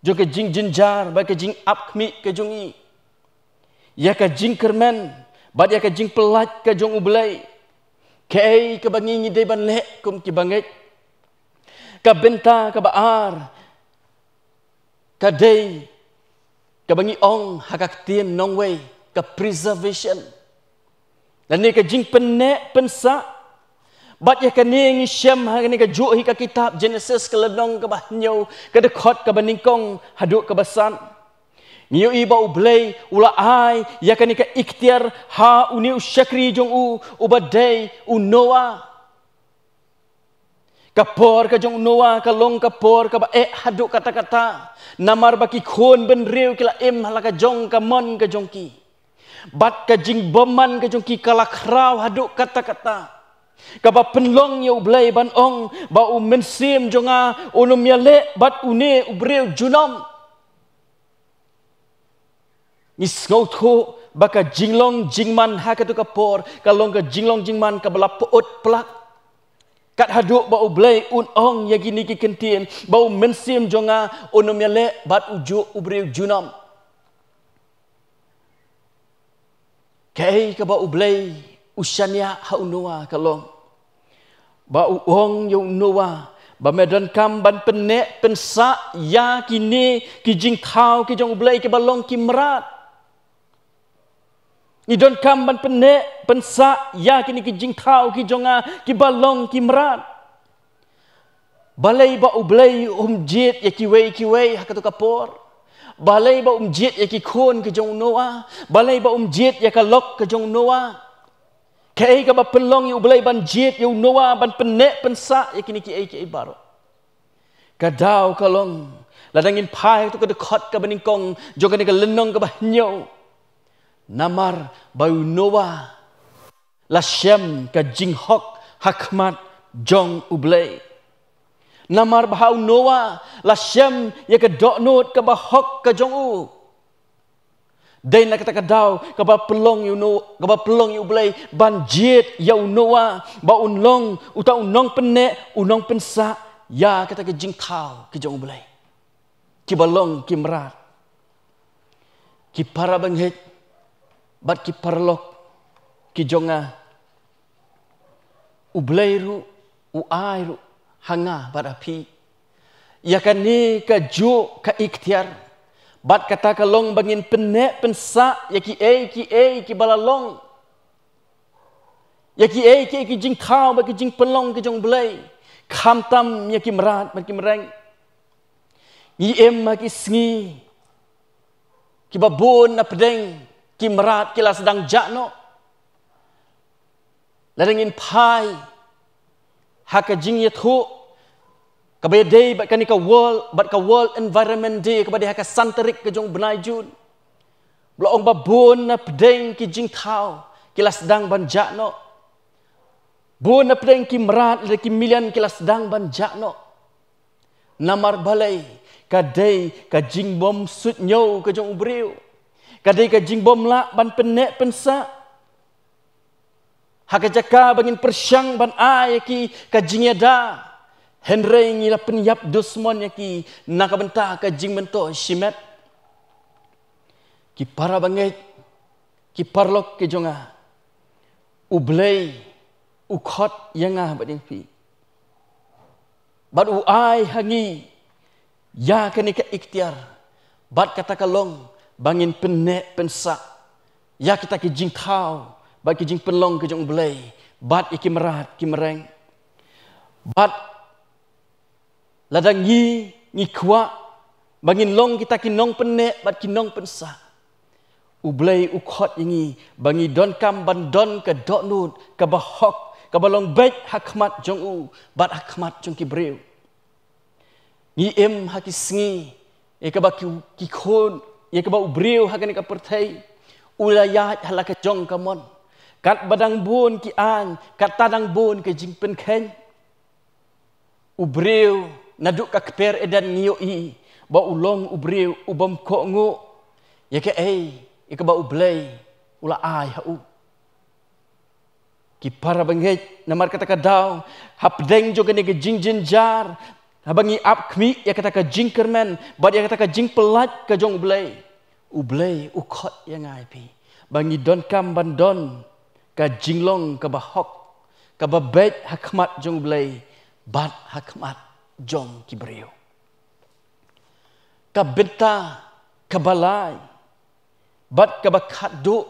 jong ka jingjynjar bad ka jingap khmih ka jong ngi ïa ka jingkyrmen bad ïa ka jingpyllait ka jong U Blei, kaei kaba ngi ngi dei ban leh kum ki bangeit? Ka bynta kaba ar ka dei kaba ngi ong ha ka ktien nongwei, ka preservation, lane ka jingpynneh pynsah. Bad ïa kane ngi shem ha kane kajuh hi ka kitab Genesis, ka lynnong kaba hynñiew, ka dkhot kaba nyngkong haduh kaba san. Ngi ïohi ba U Blei u la ai ïa kane ka iktiar ha une u shakri jong u, uba dei u Noah. Ka por ka jong u Noah ka long ka por kaba eh haduh katta katta, namar ba ki khun bynriew ki la im ha la ka jong ka mon ka jong ki, bad ka jingbymman ka jong ki ka la khraw haduh katta katta. Kaba pynlong ïa U Blei ban ong ba U Mynsiem jong nga un ym ïaleh bad une u briew junom. Ngi sngewthuh ba ka jinglong jingman ha katu ka por ka long ka jinglong jingman kaba la pyut plak, kat haduh ba U Blei un ong ïa kine ki kyntien ba U Mynsiem jong nga un ym ïaleh bad ujuh u briew junom. Kaei kaba U Blei u shaniah ha u Noah ka long ba u ong ïa u Noah ba me donkam ban pynneh pynsah ïa kine ki jingthaw ki jong U Blei kiba long ki mrad. Ngi donkam ban pynneh pynsah ïa kine ki jingthaw ki jong nga kiba long ki mrad. Balei ba U Blei um jied ïa kiwei kiwei ha katu ka por? Balei ba um jied ïa ki khun ki jong u Noah? Balei ba um jied ïa ka lok ka jong u Noah? Kaei kaba pynlong ïa U Blei ban jied ïa u Noah ban pynneh pynsah ïa kine kiei kiei baroh? Ka daw ka long, lada ngin phai ha katu ka dkhot kaba nyngkong jong kane ka lynnong kaba hynñiew, namar ba u Noah la shem ka jinghok ha khmat jong U Blei. Namar ba ha u Noah la shem ïa ka dohnud kaba hok ka jong u. Dei na kata ka daw kaba pynlong ïa u No-, kaba pynlong ïa U Blei ban jied ïa u Noah ba un long uta u nongpynneh, u nongpynsah ïa kata ka jingthaw ki jong U Blei kiba long ki mrad. Ki para bangeit bad ki paralok ki jong nga, U Blei ruh u ai ruh ha nga bad ha phi ïa kane kajuh ka iktiar, bad kata ka long ba ngin pynneh pynsah ïa kiei kiei kiba la long, ïa kiei kiei ki jingthaw bad ki jingpynlong ki jong U Blei, khamtam ïa ki mrad bad ki mreng. Ngi im ha ki sngi kiba bun na pdeng ki mrad ki la sdang jah noh. Lada ngin phai ha ka jingïathuh kaba ïadei bad kane ka World, bad ka World Environment Day kaba dei ha ka san tarik ka jong u bnai Jun, ba la ong ba bun na pdeng ki jingthaw ki la sdang ban jah noh. Bun na pdeng ki mrad lada ki million ki la sdang ban jah noh. Namar balei? Ka dei ka jingbym suidñiew ka jong u briew. Ka dei ka jingbymlah ban pynneh pynsah. Ha ka jaka ba ngin pyrshang ban ai ïa ki ka jingïada, hynrei ngi la pynïap dusmon ïa ki na ka bynta ka jingmyntoi shimet. Ki para bangeit, ki paralok ki jong nga, U Blei u khot ïa nga bad ïa phi, bad u ai ha ngi ïa kane ka iktiar bad kata ka long ba ngin pynneh pynsah ïa kita ki jingthaw bad ki jingpynlong ki jong U Blei bad ïa ki mrad ki mreng. Bad lada ngi, ngi kwah ba ngin long kita ki nongpynneh bad ki nongpynsah, U Blei u khot ïa ngi ba ngi donkam ban don ka dohnud kaba hok, kaba long beit ha khmat jong u bad ha khmat jong ki briew. Ngi im ha ki sngi ïa kaba ki, ki khun, ïa kaba u briew ha kane ka pyrthei u la ïaid ha la ka jong ka mon. Katba dang bun ki aiñ, katta dang bun ka jingpynkheiñ. U briew naduh ka kper Eden ngi ïohi ba u long u briew u bym kohnguh ïa kaei ïa kaba U Blei u la ai ha u. Ki para bangeit, namar kata ka daw, hapdeng jong kane ka jingjynjar, haba ngi ap khmih ïa kata ka jingkyrmen bad ïa kata ka jingpyllait ka jong U Blei, U Blei u khot ïa nga ïa phi ba ngi donkam ban don ka jinglong kaba hok, kaba beit ha khmat jong U Blei bad ha khmat jong ki briew. Ka bynta kaba lai bad kaba khatduh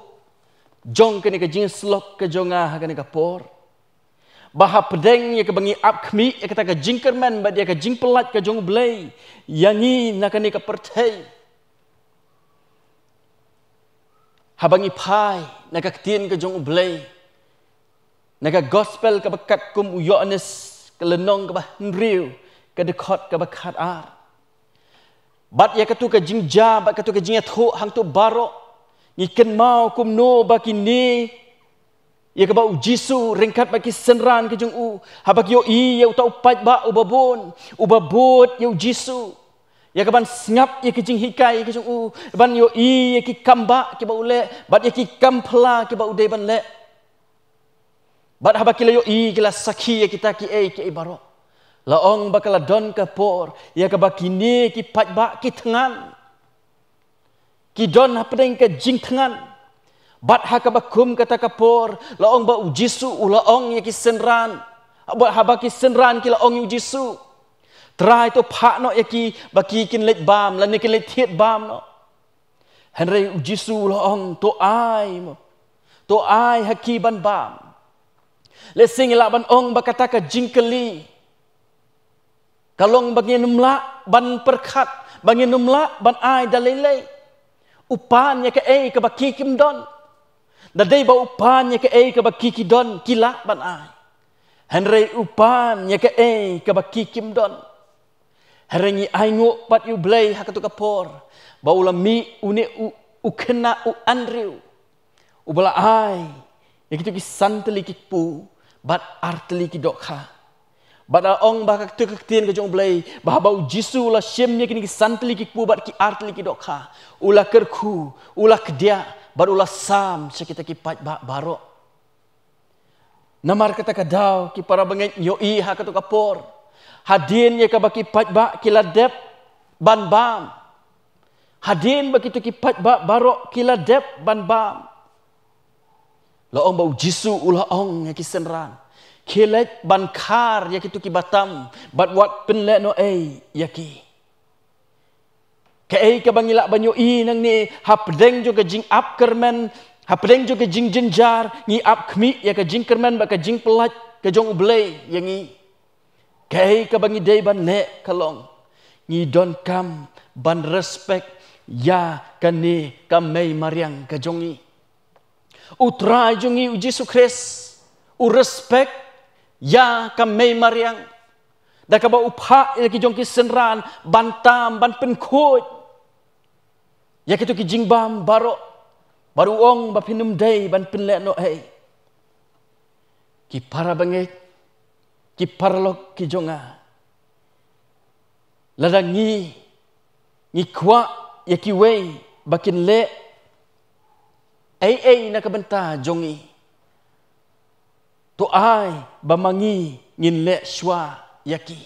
jong kane ka jingïasyllok ka jong nga ha kane ka por, ba hapdeng ïa kaba ngi ap khmih ïa kata ka jingkyrmen bad ïa ka jingpyllait ka jong U Blei ïa ngi na kane ka pyrthei, haba ngi phai na ka ktien ka jong U Blei, na ka gospel kaba katkum u Ïoannis, ka lynnong kaba hynriew, ka dkhot kaba khatar, bad ïa katu ka jingjia bad katu ka jingïathuh hangtu baroh, ngi kynmaw kumno ba kine ïa kaba U Jisu ryngkat bad ki synran ki jong u, haba ki ïohi ïa uta u paidbah uba bun, uba bud ïa U Jisu, ïa kaban sngap ïa ki jinghikai ki jong u, ban ïohi ïa ki kambah kiba u leh bad ïa ki kam phylla kiba u dei ban leh. Bad haba ki la ïohi, ki la sakhi ïa kita kiei kiei baroh. La ong ba ka la don ka por ïa kaba kine ki paidbah ki thngan, ki don hapdeng ka jingthngan. Bad ha kaba kum kata ka por, la ong ba U Jisu u la ong ïa ki synran, haba, haba ki synran ki la ong ïa U Jisu, Trai, to phah noh ïa ki ba ki kin leit bam, lane kin leit thied bam noh. Hynrei U Jisu u la ong, to ai mo, to ai ha ki ban bam. Lehse ngi lah ban ong ba kata ka jingkylli ka long ba ngin ym lah ban pyrkhat, ba ngin ym lah ban ai da lei lei. U pan ïa kaei kaba ki kim don. Da dei ba u pan ïa kaei kaba ki ki don, ki lah ban ai. Hynrei u pan ïa kaei kaba ki kim don. Hynrei ngi ainguh pat ïa U Blei ha katu ka por, ba u la mih une u, u khynnah u Andrew, uba la ai ïa kitu ki san tylli ki kpu bad ar tylli ki dohkha. Bad la ong ba ha katu ka ktien ka jong U Blei, ba haba U Jisu u la shim ïa kine ki san tylli ki kpu bad ki ar tylli ki dohkha, u la kyrkhu, u la kdiah, bad u la sam sha kita ki paidbah baroh. Namar kata ka daw, ki para bangeit, ngi ïohi ha katu ka por, hadien ïa kaba ki paidbah ki la dep ban bam, hadien ba kitu ki paidbah baroh ki la dep ban bam, la ong ba U Jisu u la ong ïa ki synran, khie leit ban khar ïa kitu kiba tam bad wat pynlehnoh ei ïa ki. Kaei kaba ngi lah ban ïohi nangne, hapdeng jong ka jingap kyrmen, hapdeng jong ka jingjynjar, ngi ap khmih ïa ka jingkyrmen bad ka jingpyllait ka jong U Blei ïa ngi. Kaei kaba ngi dei ban leh ka long, ngi donkam ban respect ïa kane ka mei mariang ka jong ngi. U Trai jong ngi U Jisu Khrist u respect ïa ka mei mariang, da kaba u phah ïa la ki jong ki synran ban tam, ban pynkhuid ïa kitu ki jingbam baroh, bad u ong ba phin ym dei ban pynlehnoh ei. Ki para bangeit, ki paralok ki jong nga, lada ngi, ngi kwah ïa kiwei ba kin leh ei ei na ka bynta jong ngi, to ai ba ma ngi ngin leh shuwa ïa ki.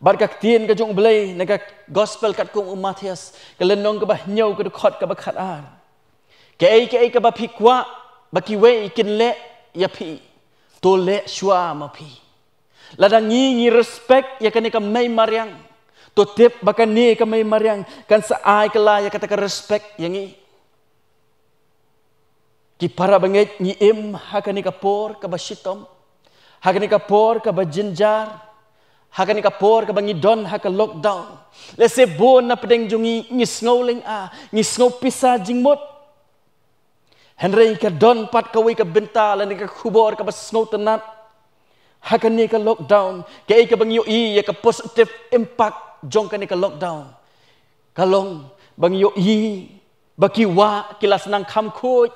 Bad ka ktien ka jong U Blei na ka gospel katkum u Mathaios, ka lynnong kaba hynñiew, ka dkhot kaba khatar: Kaei kaei kaba phi kwah ba kiwei kin leh ïa phi, to leh shuwa ma phi. Lada ngi ngi respect ïa kane ka mei mariang, to tip ba kane ka mei mariang kan sa ai kylla ïa kata ka respect ïa ngi. Ki para bangeit, ngi im ha kane ka por kaba shitom, ha kane ka por kaba jynjar, ha kane ka por kaba ngi don ha ka lockdown. Lehse bun na pdeng jong ngi ngi sngew lynga, ngi sngew pisa jingmut. Hynrei ka don pat kawei ka bynta lane ka khubor kaba sngewtynnat ha kane ka lockdown. Kaei kaba ngi ïohi ïa ka positive impact jong kane ka lockdown? Ka long ba ngi ïohi ba ki wah ki la sdang kham khuid.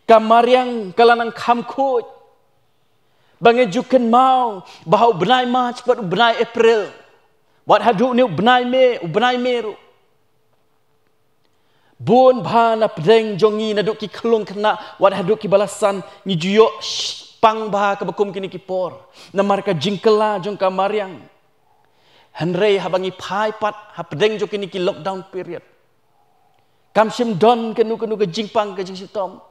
Ka mariang ka la nang kham khuid. Ba ngi ju kynmaw ba ha u bnai March bad u bnai April, wat haduh une u bnai May, u bnai May ruh, bun bha na pdeng jong ngi, naduh ki khyllung khynnah wat haduh kiba la san, ngi ju ïoh sh-, pang bha kaba kum kine ki por namar ka jingkylla jong ka mariang. Hynrei haba ngi phai pat ha pdeng jong kine ki lockdown period, kam shym don kano kano ka jingpang ka jingshitom.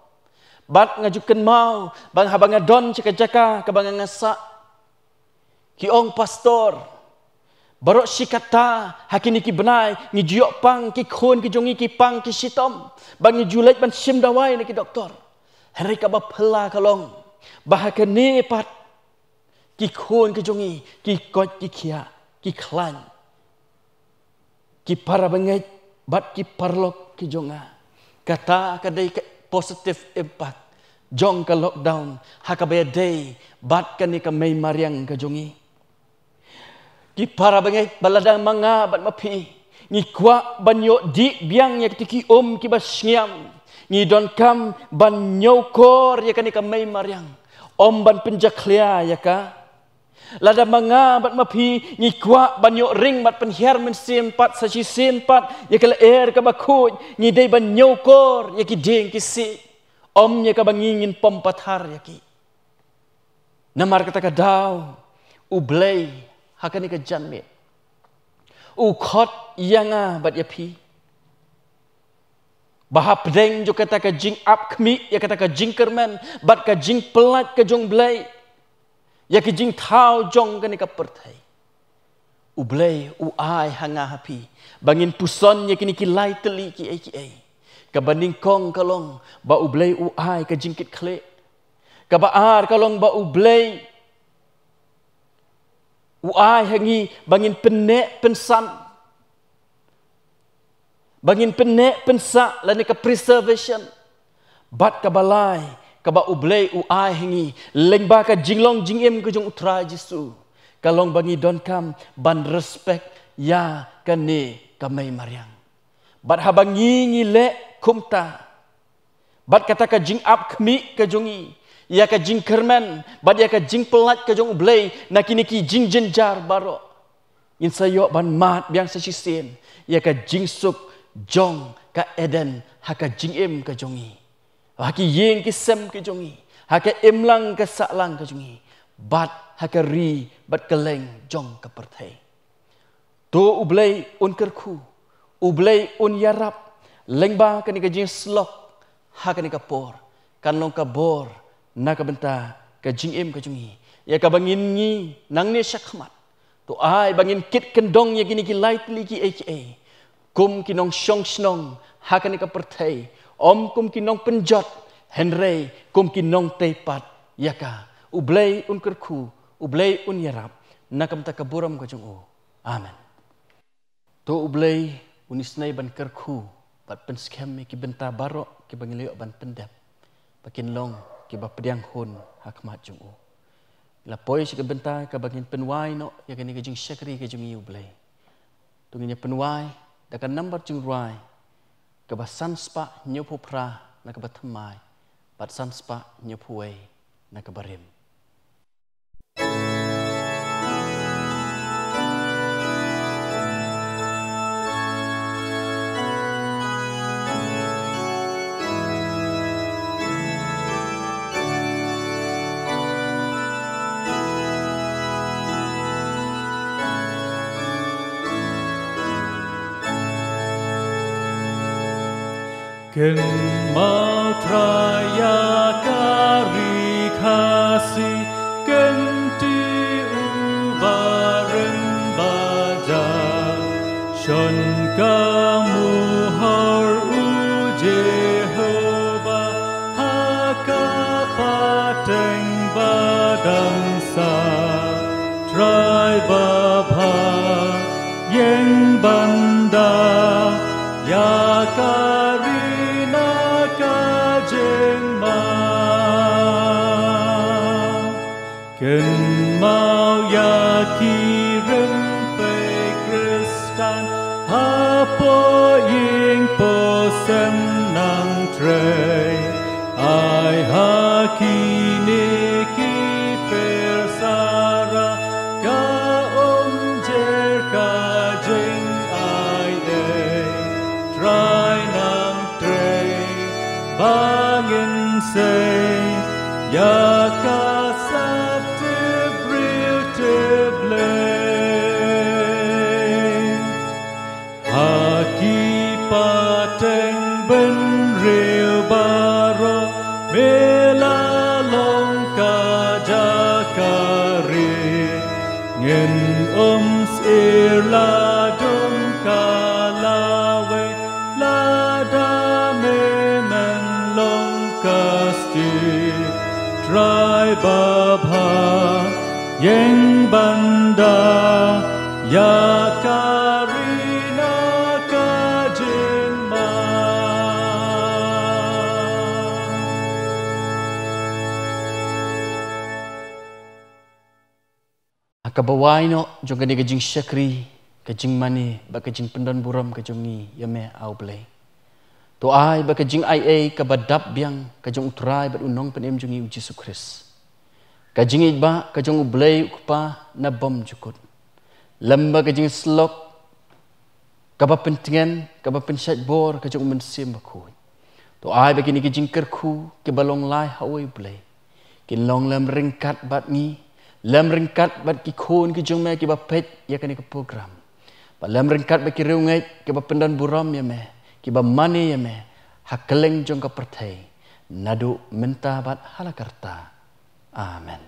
Bad nga ju kynmaw ba haba nga don sha ka jaka kaba nga, nga sah, ki ong, "Pastor, baroh shi katta ha kine ki bnai ngi ju ïoh pang, ki khun ki jong ngi ki pang ki shitom, ba ngi ju leit ban shim dawai na ki doktor." Hynrei kaba phylla ka long ba ha kane pat ki khun ki jong ngi ki koit ki khiah, ki khlaiñ. Ki para bangeit bad ki paralok ki jong nga, kata ka dei ka positive impact jong ka lockdown ha kaba ïadei bad kane ka mei mariang ka jong ngi. Ki para bangeit, ba lada ma nga bad ma phi ngi kwah ban ïoh dih biang ïa kita ki um kiba shngiam, ngi donkam ban ñiewkor ïa kane ka mei mariang, ym ban pynjakhlia ïa ka. Lada ma nga bad ma phi ngi kwah ban ïoh ring bad pynhiar mynsiem pat sa shisien pat ïa ka lyer kaba khuid, ngi dei ban ñiewkor ïa ki dieng ki siej, ym ïa kaba ngi ngin pom pathar ïa ki. Namar kata ka daw U Blei ha kane ka janmiet u khot ïa nga bad ïa phi ba ha pdeng jong kata ka jingap khmih ïa kata ka jingkyrmen bad ka jingpyllait ka jong U Blei ïa ki jingthaw jong kane ka pyrthei, U Blei u ai ha nga ha phi ba ngin puson ïa kine ki lai tylli kiei kiei. Kaba nyngkong ka long ba U Blei u ai ka jingkitkhlieh. Kaba ar ka long ba U Blei u ai ha ngi ba ngin pynneh pynsan, ba ngin pynneh pynsah lane ka preservation. Bad kaba lai kaba U Blei u ai ha ngi lyngba ka jinglong jingim ka jong U Trai Jisu, ka long ba ngi donkam ban respect ïa kane ka mei mariang. Bad haba ngi ngi leh kumta, bad kata ka jingap khmih ka jong ngi ïa ka jingkyrmen bad ïa ka jingpyllait ka jong U Blei na kine ki jingjynjar baroh, ngin sa ïoh ban mad biang sa shisien ïa ka jingsuk jong ka Eden ha ka jingim ka jong ngi, ha ki ïing ki sem ki jong ngi, ha ka imlang ka sahlang ka jong ngi, bad ha ka ri bad kylleng jong ka pyrthei. To U Blei un kyrkhu, U Blei un ïarap lyngba kane ka jingsyllok ha kane ka por, kan long ka bor na ka bynta ka jingim ka jong ngi, ïa kaba ngin ngi nangne shakhmat. To ai ba ngin kit kyndong ïa kine ki lai tylli kiei kiei kum ki nongshong shnong ha kane ka pyrthei, ym kum ki nongpynjot, hynrei kum ki nongtei pat ïa ka. U Blei un kyrkhu, U Blei un ïarap na ka bynta ka burom ka jong u. Amen. To U Blei un isynei ban kyrkhu bad pynskhem ïa ki bynta baroh kiba ngi la ïoh ban pyndep, ba kin long kiba pdiang hun ha khmat jong u. La poi sha ka bynta kaba ngin pynwai noh ïa kane ka jingshakri ka jong ngi U Blei. To ngin ïa pynwai da ka nambar jingrwai kaba san spah hynñiewphew phra na kaba thymmai bad san spah hynñiewphew wei na kaba rim. Kynmaw Trai ïa ka ri Khasi, kynti u barim baja. Shon ka muhor u Jehobah ha ka pateng ba dang sah. Trai babha, ïeng ban da ïa ka ri na ka jingma. Kynmaw ïa ki rympei Khristan hapoh ïing poh sem nang trei. Ai ha kine ki pyrsa ra ka umjer ka jingai ei. Trai nang trei ba ngin sei ïa ka sap te briew te Blei. Ha ki pateng bynriew baroh me la long ka jaka ri. Ngin ym sir la dum ka lawei, lada me men long ka stieh. Trai babha, ïeng ban da ïa ka ri na ka jingma. Ha kaba wai noh jong kane ka jingshakri, ka jingmane bad ka jingpyndonburom ka jong ngi ïa me, A U Blei, to ai ba ka jingaiei kaba dap biang ka jong U Trai bad U Nongpynim jong ngi U Jisu Khrist, ka jingïeit ba ka jong U Blei U Kpa na bymjukut, lem bad ka jingïasyllok kaba pyntngen, kaba pynshait bor ka jong U Mynsiem Bakhuid, to ai ba kine ki jingkyrkhu kiba long lai ha uwei U Blei kin long lem ryngkat bad ngi, lem ryngkat bad ki khun ki jong me kiba peit ïa kane ka program, bad lem ryngkat bad ki riewngeit kiba pyndonburom ïa me, kiba mane ïa me ha kylleng jong ka pyrthei, naduh mynta bad hala karta. Amen.